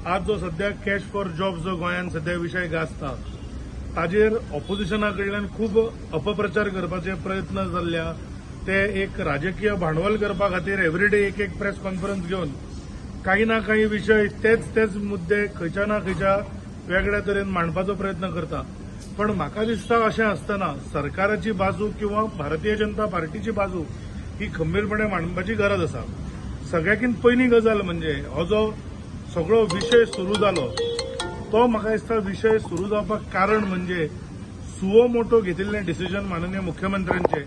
आज जो सध्या कॅश फॉर जॉब जो गोंयांत सध्या विशय गाजता, ताजेर ऑपोजिशना कडल्यान खूब अपप्रचार करपाचे प्रयत्न जाल्ल्या. ते एक राजकीय भांडवल करपा खातीर एवरीडे एक एक प्रेस कॉन्फरन्स घेवन काही ना काही विशय, तेच तेच मुद्दे खंयच्या ना खंयच्या वेगळ्या तरेन मांडपाचो प्रयत्न करता. पण म्हाका दिसता, अशें आसतना सरकाराची बाजू किंवा भारतीय जनता पार्टीची बाजू ही खंबीरपणे मांडपाची गरज आसा. सगळ्याकीन पयली गजाल म्हणजे हो जो सगळो विशय सुरू जालो, तो म्हाका दिसता विशय सुरू जावपाक कारण म्हणजे सुओ मोटो घेतिल्लें डिसिजन माननीय मुख्यमंत्र्यांचे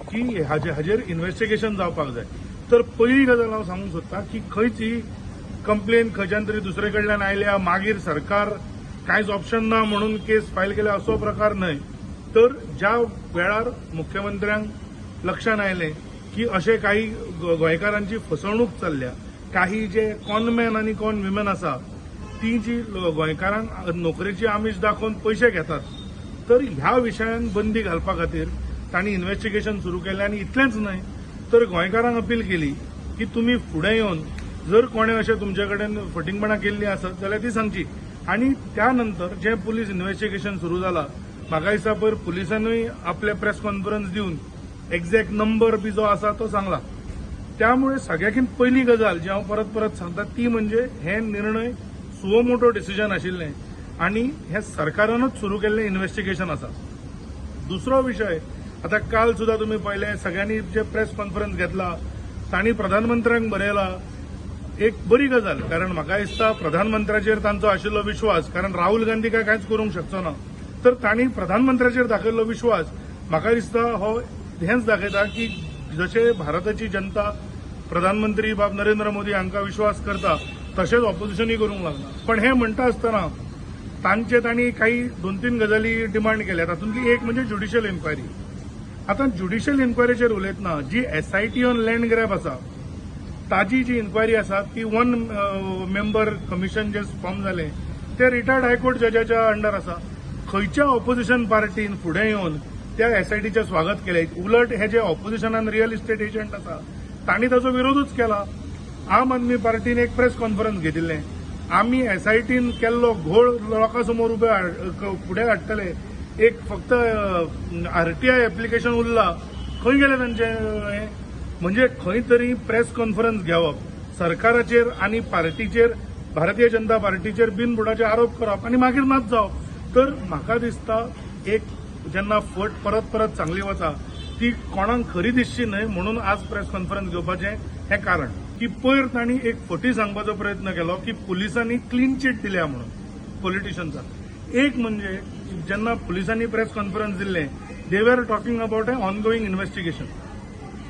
की हाजेर इन्व्हेस्टिगेशन जावपाक जाय. तर पयली गजाल हांव सांगूंक सोदता की खंयच ही कंप्लेन खंयच्यान तरी दुसरे कडल्यान आयल्या, मागीर सरकार कांयच ऑप्शन ना म्हणून केस फायल केल्या, असो प्रकार न्हय. तर ज्या वेळार मुख्यमंत्र्यांक लक्षात आयलें की अशे काही गोंयकारांची फसवणूक चल्ल्या, काही जे कॉनमॅन आनी कॉन विमन आसा, ती जी गोंयकारांक नोकरेची आमीश दाखोवन पयशे घेतात, तर ह्या विशयान बंदी घालपा खातीर तांणी इन्व्हेस्टिगेशन सुरू केलें. आनी इतलेंच न्हय, तर गोंयकारांक अपील केली की तुमी फुडें येवन जर कोणें अशें तुमचे कडेन फटींगपणां केल्लीं आसत जाल्यार ती सांगची. आनी त्या नंतर जें पुलीस इन्व्हेस्टिगेशन सुरू जाला, म्हाका दिसता पयर पुलिसांनूय आपले प्रेस कॉन्फरन्स दिवन एक्झॅक्ट नंबर बी जो आसा तो सांगला. त्यामुळे सगळ्याकीन पयली गजाल जी हांव परत परत सांगता, ती म्हणजे हे निर्णय सुओ मोटो डिसिजन आशिल्लें आनी हे सरकारानूच सुरू केल्लें इन्व्हेस्टिगेशन आसा. दुसरो विशय, आता काल सुद्धा तुम्ही पळयलें, सगळ्यांनी जे प्रेस कॉन्फरन्स घेतला, तांणी प्रधानमंत्र्यांक बरयला. एक बरी गजाल, कारण म्हाका दिसता प्रधानमंत्र्याचेर तांचो आशिल्लो विश्वास, कारण राहुल गांधी काय कांयच करूंक शकचो ना, तर तांणी प्रधानमंत्र्याचेर दाखयल्लो विश्वास म्हाका दिसता हो हेंच दाखयता की जशे भारताची जनता प्रधानमंत्री बाब नरेंद्र मोदी हांकां विश्वास करता, तशेंच ऑपोजिशनूय करूंक लागला. पण हे म्हणटा आसतना तांचे तांणी काही दोन तीन गजाली डिमांड केल्या. तातूंतली एक म्हणजे ज्युडिशियल इन्क्वायरी. आतां ज्युडिशियल इन्क्वायरीचेर उलयतना जी एसआयटी ऑन लँड ग्रॅब आसा, ताजी जी इन्क्वायरी आसा, ती वन मेंबर कमिशन जे फॉर्म जालें, ते रिटायर्ड हायकोर्ट जजाच्या अंडर आसा. खंयच्या ऑपोजिशन पार्टीन फुडें येवन त्या एसआयटीचें स्वागत केलें? उलट हे जे ऑपोजिशनान रियल इस्टेट एजंट आसा, तांणी ताचो विरोधूच केला. आम आदमी पार्टीन एक प्रेस कॉन्फरन्स घेतिल्लें, आमी एसआयटीन केल्लो घोळ लोकां समोर उबे फुडें हाडटले, एक फक्त आरटीआय एप्लिकेशन उरला. खंय गेलें तांचें हें? म्हणजे खंय तरी प्रेस कॉन्फरन्स घेवप, सरकाराचेर आनी पार्टीचेर, भारतीय जनता पार्टीचेर बिनबुडाचे आरोप करप आनी मागीर नाच जावप. तर म्हाका दिसता, एक जेन्ना फट परत परत सांगली वता, ती कोणाक खरी दिसची न्हय म्हणून आज प्रेस कॉन्फरन्स घेवपाचें हें कारण की पयर तांणी एक फटी सांगपाचो प्रयत्न केलो की पुलिसांनी क्लीन चीट दिल्या म्हणून पॉलिटिशियन्साक. एक म्हणजे जेन्ना पुलिसांनी प्रेस कॉन्फरन्स दिल्लें, they were talking about a ongoing investigation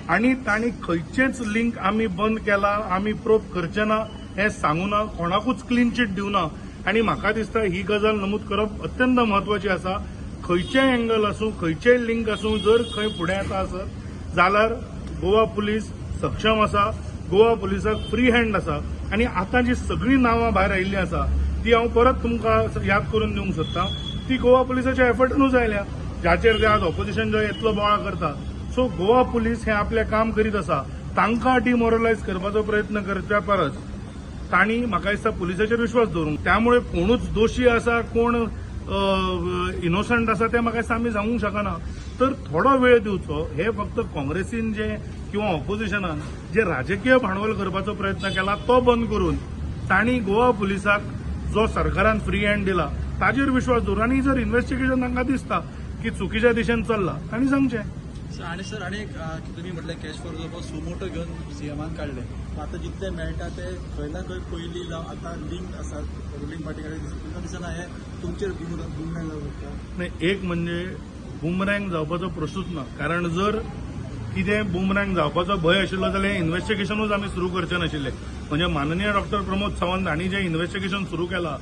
आणि तांणी खंयचेच लिंक आमी बंद केला, आमी प्रोब करचे ना हें सांगू ना, कोणाकूच क्लीन चीट दिवना. आनी म्हाका दिसता ही गजाल नमूद करप अत्यंत म्हत्वाची आसा. खंयचेय एंगल आसूं, खंयचेय लिंक आसूं, जर खंय फुडें येता आसत जाल्यार गोवा पुलीस सक्षम आसा, गोवा पुलिसाक फ्री हँड आसा. आनी आतां जी सगळीं नांवां भायर आयिल्लीं आसा, ती हांव परत तुमकां याद करून दिवंक सोदता, ती गोवा पुलिसाच्या एफर्टानूच आयल्या, जाचेर ते आज ऑपोजिशन जो येतलो बोवाळ करता. सो गोवा पुलीस हे आपलें काम करीत आसा. तांकां डिमोरलायज करपाचो प्रयत्न करच्या परस तांणी म्हाका दिसता पुलिसाचेर विश्वास दवरूंक. त्यामुळे कोणूच दोशी आसा, कोण इनोसंट आसा, तें म्हाका दिसता आमी सांगूंक शकना. तर थोडो वेळ दिवचो. हे फक्त काँग्रेसीन जे किंवा ऑपोजिशनान जे राजकीय भांडवल करपाचो प्रयत्न केला, तो बंद करून तांणी गोवा पुलिसाक जो सरकारान फ्री हँड दिला, ताजेर विश्वास दवरून आनी जर इन्व्हेस्टिगेशन तांकां दिसता की चुकीच्या दिशेन चल्ला, तांणी सांगचें. सर, आणि सर, आणि एक की तुमी म्हटलें कॅश फॉर जॉब सुमोटो घेवन सीएमान काडले. आतां जितले मेळटा ते खंय ना खंय पयलीं जावं आतां लिंक आसा रुलिंग पार्टी कडेन. तुमकां दिसना हे तुमचेर बुमरँग जावंक शकता? नाही, एक म्हणजे बुमरँग जावपाचो प्रश्नूच ना, कारण जर कितें बुमरँग जावपाचो भंय आशिल्लो जाल्यार इन्व्हेस्टिगेशनूच आमी सुरू करचे नाशिल्ले. म्हणजे माननीय डॉक्टर प्रमोद सावंत हांणी जें इन्व्हेस्टिगेशन सुरू केलां,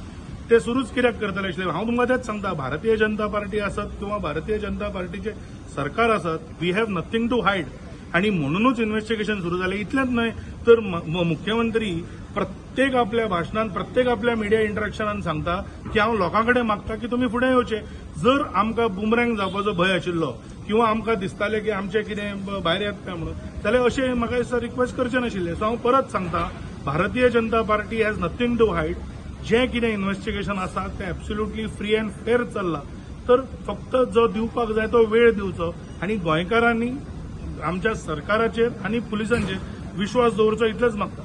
ते सुरूच कित्याक करतले आशिल्ले? हांव तुमकां तेंच सांगता, भारतीय जनता पार्टी आसत किंवा भारतीय जनता पार्टीचे सरकार आसत, we have nothing to hide आणि म्हणूनच इन्व्हेस्टिगेशन सुरू जालें. इतलेंच न्हय, तर मुख्यमंत्री प्रत्येक आपल्या भाशणान, प्रत्येक आपल्या मिडिया इंटरेक्शनान सांगता की हांव लोकां कडेन मागता की तुमी फुडें येवचे. जर आमकां बुमरँग जावपाचो भंय आशिल्लो किंवा आमकां दिसतालें की आमचें कितें भायर येता काय म्हणून, जाल्यार अशें म्हाका दिसता रिक्वेस्ट करचें नाशिल्लें. सो हांव परत सांगता, Bharatiya Janata party has nothing to hide. जें कितें इन्व्हेस्टिगेशन आसा तें एब्सोल्युटली फ्री अँड फेर चल्लां. तर फक्त जो दिवपाक जाय तो वेळ दिवचो आनी गोंयकारांनी आमच्या सरकाराचेर आनी पुलिसांचेर विश्वास दवरचो, इतलेंच मागता.